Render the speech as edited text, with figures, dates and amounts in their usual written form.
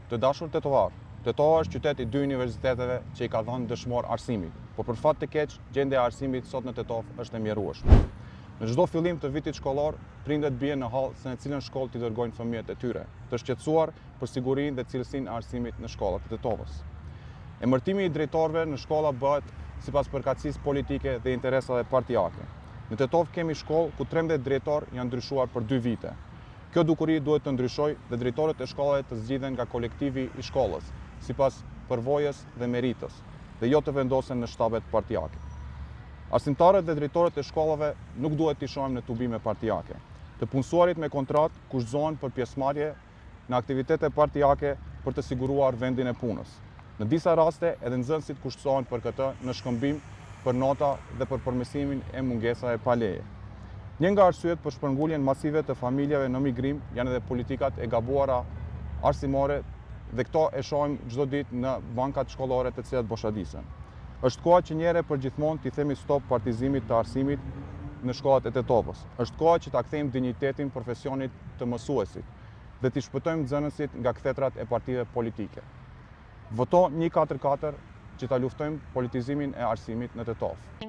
Të dashur tetovarë, Tetova është qytet i dy universiteteve që i ka dhënë dëshmorë arsimit, por për fat të keq, gjendja e arsimit sot në Tetovë është e mjerueshme. Në çdo fillim të vitit shkollor, prindët bien në hall se në cilën shkollë t'i dërgojnë fëmijët e tyre, të shqetësuar për sigurinë dhe cilësinë e arsimit në shkollat e Tetovës. Emërtimi i drejtorëve në shkolla bëhet sipas përkatësisë politike dhe interesave partiake. Në Tetovë kemi shkollë ku 13 drejtorë janë ndryshuar për dy vite. Kjo dukuri duhet të ndryshojë dhe drejtorët e shkollave të zgjidhen nga kolektivi i shkollës, sipas përvojës dhe meritës, dhe jo të vendosen në shtabet partiake. Arsimtarët dhe drejtorët e shkollave nuk duhet t'i shohim në tubime partiake. Të punësuarit me kontratë kushtëzohen për pjesëmarrje në aktivitete partiake për të siguruar vendin e punës. Në disa raste edhe nxënësit kushtëzohen për këtë në shkëmbim për nota dhe për përmirësimin e mungesave pa leje. Një nga arsyet për shpërnguljen masive të familjeve në migrim janë edhe politikat e gabuara arsimore dhe këto e shohim çdo ditë në bankat shkollore të cilat boshadisen. Është koha që njëherë e përgjithmonë t'i themi stop partizimit të arsimit në shkollat e Tetovës. Është koha që ta kthejmë dinjitetin profesionit të mësuesit dhe t'i shpëtojmë nxënësit nga kthetrat e partive politike. Voto 144 që ta luftojmë politizimin e arsimit në Tetovë.